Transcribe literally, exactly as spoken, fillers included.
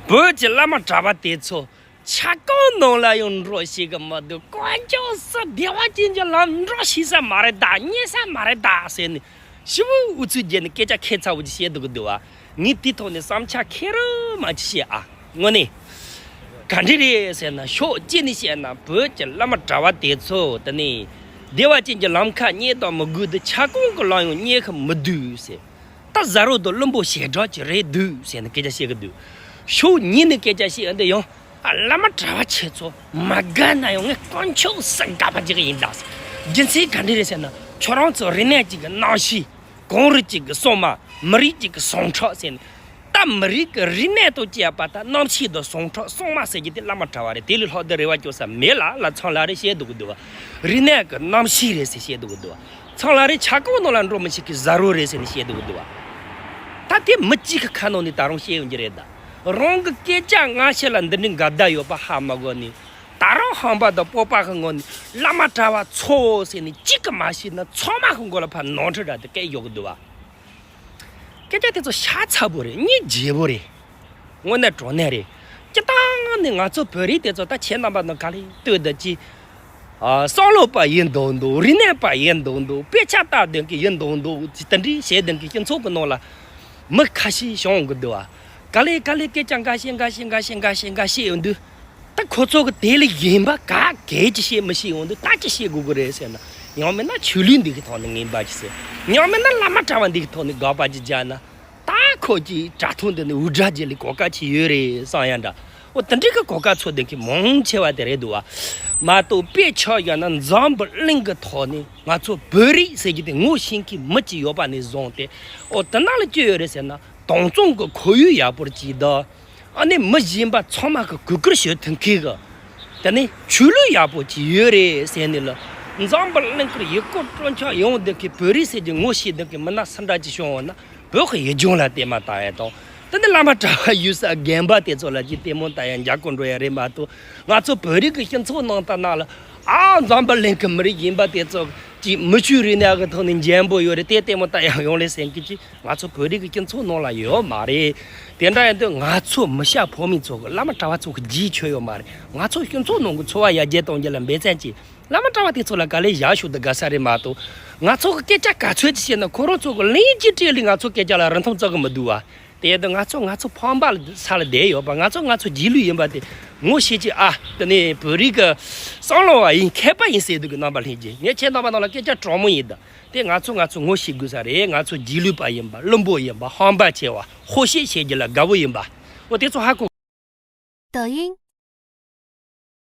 བོད་ཀྱི་བླ་མ་གྲྭ་པ་དེ་ཚོ་ཆབ་ཁང་ནང་ལ་ཡང་འགྲོ་ཤེས་གི་མི་འདུག་དཀོན་མཆོག་གསུམ་བདེ་བ་ཅན་གྱི་ལམ་འགྲོ་ཤེས་ས་མ་རེད་ད། རྙེད་ས་མ་རེད་ད་ཟེར་ནས་ཞི་བོ་འུ་ཚོའི་རྗེས་ནས་སྐད་ཆ་ཁྱད་མཚར་བོ་ཅིག་བཤད་འདུག་གི་འདུག་བ། ངས་དེའི་ཐོག་ནས་བསམ་འཆར་ཁེར་མ་ཅིག་བཤད་ཨ། དངོས་གནས། ག་འདྲ་རེད་ཟེར་ན། ཕྱོགས་གཅིག་ནས་བཤད་ན་བོད་ཀྱི་བླ་མ་གྲྭ་པ་དེ་ཚོ་དེ་ནས་བདེ་བ་ཅན་གྱི་ལམ་ཁ་རྙེད་དང་མི་དགོས་འདུག་ཆབ་ཁང་གི་ལམ་ཡང་རྙེད་གི་མི་འདུག་ཟེར། ད་ཟ་རོ་དང་བླུན་པོ་ཞེ་དྲག་ཅིག་རེད་འདུག་ཟེར་ནས་སྐད་ཆ་བཤད་གི་འདུག་ཕྱོགས་གཉིས་ནས་སྐད་ཆ་བཤད་འདི་ཡང་ཨ། བླ་མ་གྲྭ་པ་ཁྱེད་ཚོ་མ་དགའ་ན་ཡང་ངས་དཀོན་མཆོག་གསུམ་དགའ་པ་ཅིག་ཡིན་ད་ཟེར། རྒྱུ་མཚན་ག་འདྲ་རེད་ཟེར་ན། ཁྱོད་རང་ཚོ་རིག་གནས་ཅིག་གི་རྣམ་ཤེས་གངས་རི་གཅིག་གི་གསུང་མ། མི་རིགས་གཅིག་གི་ཟུངས་ཁྲག་ཟེར་ནས། ད་མི་རིགས་ཀྱི་རིག་གནས་དང་བཅས་པ་ད་རྣམ་ཤེས་དང་ཟུངས་ཁྲག་གསུང་མ་ཟེར་རྒྱུ་དེ་བླ་མ་གྲྭ་པ་རེད། དེ་ལས་ལྷག་དེ་རེ་བ་བཅོལ་ས་མེད་ལ་ལ་ཚང་ལ་རེ་བཤད་འདུག་གི་འདུག་བ། རིག་གནས་ཀྱི་རྣམ་ཤེས་རེད་ཟེར་བཤད་འདུག་གི་འདུག་བ། ཚང་ལ་རེ་ཆབ་ཁང་ནང་ལ་འགྲོ་མི་ཤེས་ཀི་ཟ་རོ་རེད་ཟེར་ནས་བཤད་འདུག་གི་འདུག་བ། ད་དེ་མི་གཅིག་གི་ཁ་ནང་ནས་ད་རུང་བཤད་ཡོང་གི་རེད་ད། རང་གི་སྐད་ཆ་སྔ་ཕྱི་ལ་འདི་འདྲའི་འགལ་ཟླ་ཡོད་པ་ཧ་མ་གོ་ནས། ད་རུང་ཧམ་པ་དང་སྤོབས་པ་གི་ངང་ནས་བླ་མ་གྲྭ་པ་ཚོ་ཟེར་ནས་གཅིག་གིས་མ་ཤེས་ན་ཚང་མ་གི་མགོ་ལ་ཕར་ནོར་འཁྲུལ་ར་དེ་སྐད་གཡོག་གི་འདུག་བ། སྐད་ཆ་དེ་ཚོ་ཤ་ཚ་པོ་རེད། སྙིང་རྗེ་པོ་རེད། དངོས་གནས་དྲང་གནས་རེད། སྤྱིར་བཏང་ནས་ང་ཚོ་བོད་རིགས་དེ་ཚོ་ད་ཁྱེད་རྣམ་པ་ནང་ག་ལེ་ལྟོས་དང་ཅི། ཨ། བསམ་བློ་པ་ཡིན་མདོག་མདོག་རིག་གནས་པ་ཡིན་མདོག་མདོག་དཔེ་ཆ་ལྟ་བསྡད་མཁན་ཡིན་མདོག་མདོག་ཅི་དེ་འདྲའི་བྱས་བསྡད་མཁན་སྤྱི་ཚོགས་ཀྱི་ནང་ལ་མི་ཁ་ཤས་བྱུང་གི་འདུག་བ། ག་ལེ་ག་ལེ་སྐད་ཆ་འགའ་ཤས་འགའ་ཤས་འགའ་ཤས་འགའ་ཤས་འགའ་ཤས་ཡོང་དུས། ད་ཁོ་ཚོ་གི་དེ་ལས་གཞན་པ་ག་གེ་ཅི་བཤད་མི་ཤེས་ཡོང་དུས། ད་ཅི་བཤད་དགོས་ཀྱི་རེད་ཟེར་ན། ཡང་མིན་ན་ཆོས་ལུགས་འདི་གི་ཐོག་ནས་ངན་པ་ཅིག་ཟེར། ཡང་མིན་ན་བླ་མ་གྲྭ་པ་འདི་གི་ཐོག་ནས་དགག་པ་ཅིག་རྒྱག་ན། ད་ཁོ་ཅིག་དྲ་ཐོག་འདི་ནས་འུར་སྒྲ་བརྗེ་ལས་གོ་སྐབས་ཅིག་ཡོད་རེད་བསམ་ཡ་འདྲ། འོ་དེ་འདྲའི་གི་གོ་སྐབས་འཚོལ་བསྡད་མཁན་མང་ཆེ་བ་དེ་རེད་འདུག་བ། མ་གཏོགས་དཔེ་ཆ་ཡང་ན་འཛམ་བུ་གླིང་གི་ཐོག་ནས་ང་ཚོ་བོད་རིགས་ཟེར་རྒྱུ་དེ་ངོ་ཤེས་མཁན་མི་ཅིག་ཡོད་པ་ནས་བཟུང་སྟེ། འོ་དེ་ནང་ལ་ཅི་ཡོད་རེད་ཟེར་ན། དྭངས་གཙང་གི་ཁོར་ཡུག་ཡག་པོ་ཅིག་དང་། ཨ་ནི་མི་གཞན་པ་ཚང་མ་གི་གུས་བཀུར་ཞུ་ཐུབ་མཁན་གི། དེ་ནས་ཆོས་ལུགས་ཡག་པོ་ཅིག་ཡོད་རེད་ཟེར་ནས་ལ། འཛམ་བུ་གླིང་གི་ཡུལ་སྐོར་སྤྲོ་འཆམ་ཡོང་བསྡད་མཁན་བོད་རིགས་ཟེར་རྒྱུ་ངོ་ཤེས་བསྡད་མཁན་མི་སྣ་སུ་འདྲ་ཅིག་བྱུང་བ་ན་བོད་ཀྱི་ཡུལ་ལྗོངས་ལ་ལྟད་མོ་ལྟ་ཡ་དང་། དེ་ནས་བླ་མ་གྲྭ་པ་ཡོད་ས་དགོན་པ་དེ་ཚོ་ལ་ཅིག་ལྟད་མོ་ལྟ་ཡ་མཇལ་སྐོར་འགྲོ་ཡ་རེད་མ་གཏོགས། ང་ཚོ་བོད་རིགས་ཀྱི་སྤྱི་ཚོགས་ནང་ལྟ་ན་ལ། ཨ། འཛམ་བུ་གླིང་གི་མི་རིགས་གཞན་པ་དེ་ཚོ་ཅིག་མི་ཆོས་རིག་གནས་ཀྱི་ཐོག་ནས་འཇམ་པོ་ཡོད་རེད། དེ་ལྟད་མོ་ལྟ་ཡ་ཡོང་རེད་ཟེར་མཁན་ཅིག་ང་ཚོ་བོད་རིགས་ཀྱི་སྤྱི་ཚོགས་ནང་ལ་ཡོད་མ་རེད། དེ་འདྲ་ཡིན་དུས་ང་ཚོ་མི་སྐྱ་ཕོ་མོ་ཚོ་གི་བླ་མ་གྲྭ་པ་ཚོ་གི་རྗེས་ཆོད་ཡོད་མ་རེད། ང་ཚོ་སྤྱི་ཚོགས་ནང་གི་འཚོ་བ་ཡར་རྒྱས་གཏོང་རྒྱུ་ལ་འབད་བརྩོན་གྱིས་བླ་མ་གྲྭ་པ་དེ་ཚོ་ལ་ག་ལེར་ཞབས་ཞུ་དང་དགའ་ས་རེད་མ་གཏོགས། ང་ཚོ་གི་སྐད་ཆ་ག་ཚོད་ཅིག་བཤད་ན་ཁོ་རང་ཚོ་གི་གླེང་གཞི་སྤྲད་ལས་ང་ཚོ་སྐད་ཆ་ལ་རིན་ཐང་བརྩི་གི་མི་འདུག་བ། དེ་ཡིན་དུས་ང་ཚོ་ང་ཚོ་ཕམ་པ་ལ་ས་ལ་བསྡད་ཡོད་པ། ང་ཚོ་ང་ཚོ་རྗེས་ལུས་ཡིན་པ་དེ་ངོ་ཤེས་ཀྱི་ཨ། དེ་ནས་བོད་རིགས་ཀྱི་བསམ་བློ་བ་ཡིན། མཁས་པ་ཡིན་ཟེར་འདུག་གི་རྣམ་པ་ལྷན་རྒྱས། ངས་ཁྱེད་རྣམ་པ་ནང་ལ་སྐད་ཆ་དྲང་མོ་ཡིན་ད། དེ་ང་ཚོ་ང་ཚོ་ངོ་ཤེས་དགོས་ས་རེད། ང་ཚོ་རྗེས་ལུས་པ་ཡིན་པ། བླུན་པོ་ཡིན་པ། ཧམ་པ་ཆེ་བ། ཧོ་ཤེས་བྱེད་རྒྱུ་ལ་དགའ་བོ་ཡིན་པ། འོ་དེ་ཚོ་ཧ་གོ། 抖音